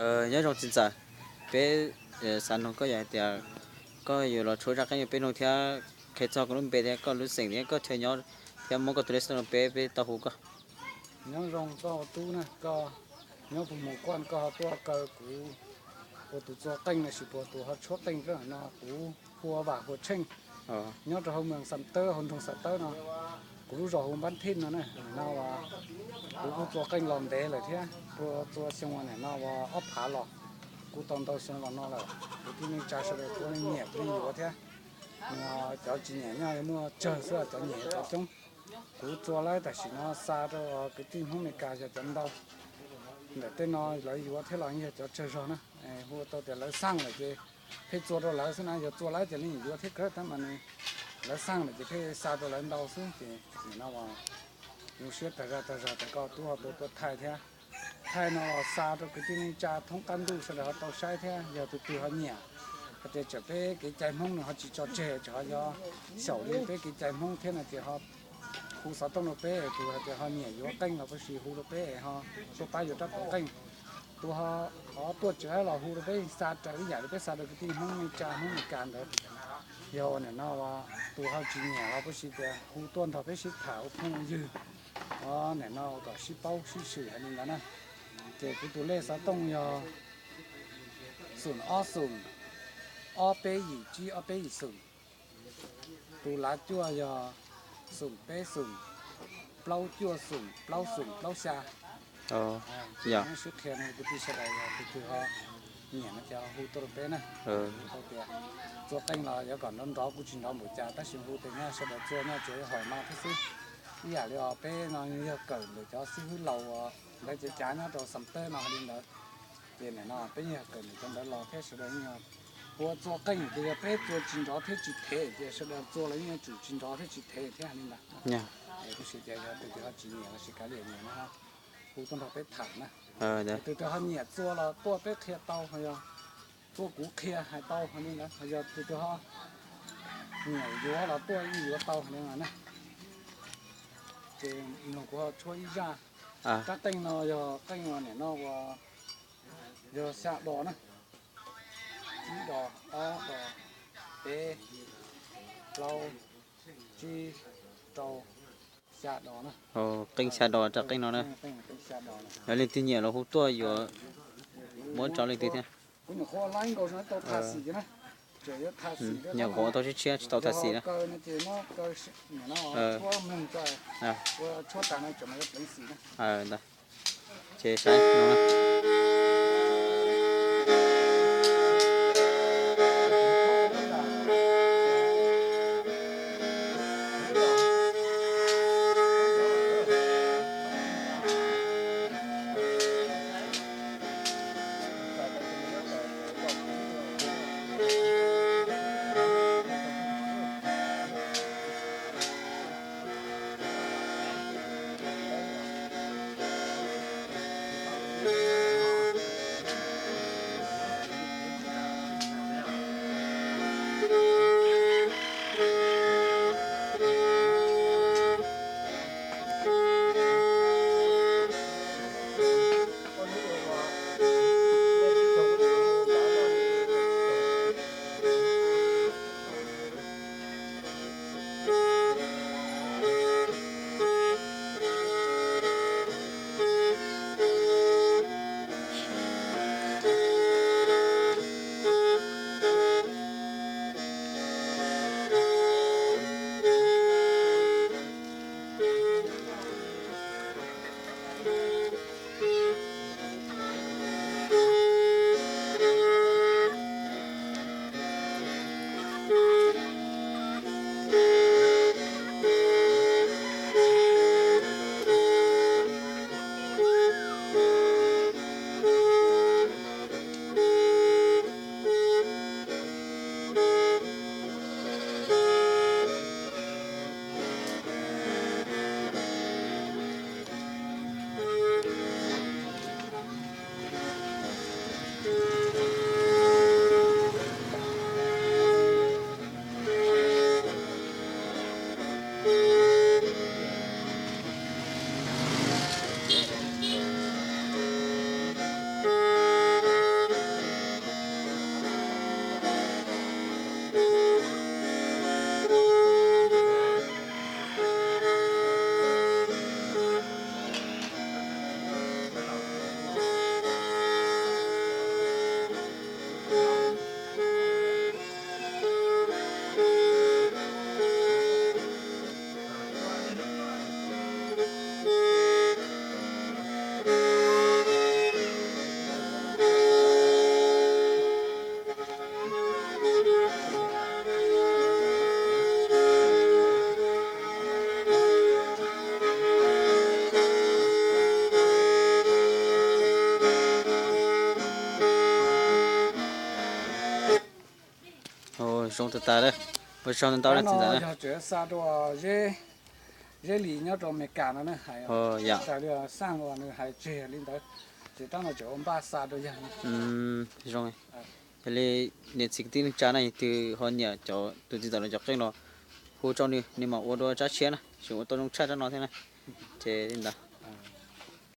Nyob zoo txiv ntxawm, peb xav nug koj yog hais tias koj yuav los tshuab zaj qeej rau peb mloog thiab qhia txog koj lub npe thiab koj lub xeem thiab koj chaw nyob thiab muab koj tus lej xov tooj rau peb, peb tau hu koj. Nyob zoo koj tub na, koj nyob puag Moos Kuaj koj ho tuaj kaw kuv ua tus txua qeej los sis puas tus ho tshuab qeej rau no, kuv hu ua Vam Huas Tsheej, nyob rau hauv moos Xam Tawb, hauv nroog Xam Tawb no. Kuv lub zos hu Npab Thij no na. Nim no kuv kuj txua qeej los ntev lawm thiab, kuv txua xyoo nim no ua ob phav los, kuj tau ntau xyoo los no lawm. Kuv tij neej tsa sawv daws kuj nyiam kuj yuav thiab. Cov tsis nyiam nyob muaj tsawg xwb, cov nyiam cov coob. Kuv txua lawm tam sim no xa rau kwv tij Hmoob Amelikas yog cov ntau. Ntawm tej no lawv yuav thiab los yog cov tsawg zog na. Hu tau tias lawv xaj lawm ces pheej txua rau lawv xwb na, yog txua lawm ces leej yuav thiab kawg tab mas nws, lawv xaj lawm ces pheej xa rau lawv ntau xwb ces nim no zoo siab tag zog tag zog tias koj tub ho tuaj tuaj thaij thiab. Thaij no los xa rau kwv tij neej tsa thoob qab ntuj sawv daws ho tau saib thiab, yog tus twg ho nyiam hais tias txawm peb kev cai Hmoob nws ho tsis tso tseg, txawm ho yog xyaum li peb kev cai Hmoob thiab no ces ho hu xov tooj rau peb, tus hais tias ho nyiam yuav qeej los puas sis hu rau peb ho tuaj pab yuav rab qeej. Tus ho tuaj tsis laib los hu rau peb xa raws ib yam li peb xa rau kwv tij Hmoob Amelikas, Hmoob Amelikas ntawd. Yog ua nim no tus ho tsis nyiam los puas sis tias hu tuaj nrog peb sib tham ua phooj ua ywg, nim no kom sib paub sib swm hais li ntawd na. Ces kuv tus lej xov tooj yog xoom ob xoom, ob peb yim tsib ob peb yim xoom. Tus lav cuaj yog xoom peb xoom, plaub cuaj xoom, plaub xoom plaub xya. Sib qhia no kwv tij sawv daws yog tus twg ho nyiam no ces hu tuaj rau peb na. Tau tias txua qeej los yuav kom nrov nrov kuj tsis nrov npaum cas tab sis hu tias nyaj sawv daws txua nyaj tsuas yog hom no thiab xwb. Ib yam li os peb no yog kawm ntawm cov xib hwb laus uas lawv cav cav nyob rau Xam Tawb no li ntawd. Ces nim no peb yeej yog kawm ntawm cov ntawd los thiab sawv daws yeej yog ua txua qeej ces yog peb txua tsis nrov thiab tsis thev ces sawv daws txua los yeej yuav tsum tsis nrov thiab tsis thev thiab li ntawd. Kuj sis tias yog tus twg ho tsis nyiam los sis kav liam nyiam no hu tuaj nrog peb tham na. Tus twg ho nyiam txua los tuaj peb qhia tau, yog tuaj kuv qhia hais tau li ntawd, yog tus twg ho nyiam yuav los tuaj yeej yuav tau li ntawd na. Ces mloog kuv ho tshuab ib zaj. Rab qeej no yog qeej uas nim no uas yog xya dos na, tsib dos, ob dos, peb, plaub, tsib, rau, xya dos na. Qeej xya dos rab qeej no na. Yog leej twg nyiam los hu tuaj yuav muab rau leej twg thiab. Nyuam qhuav tau tshiab tshiab tsis tau tham xim na. Ces saib no. Zoo tag tag, ua tsaug ntau ntau na txiv ntxawm na. Yog tseem xa rau Zeb Lis nyob rau Amelikas no na, hais, yam, raws li Xaj uas nws hais tseg li ntawd, ces rab no tseem ua npaj xa rau yawg. Zoo. Yog li niam txiv kwv tij neej tsa na, yog twg ho nyiam cov tus txiv ntxawm no cov qeej los hu rau nws, nws mam ua dua tsab tshiab na, tseem ua tau zoo tshaj rab no thiab na. Ces li ntawd.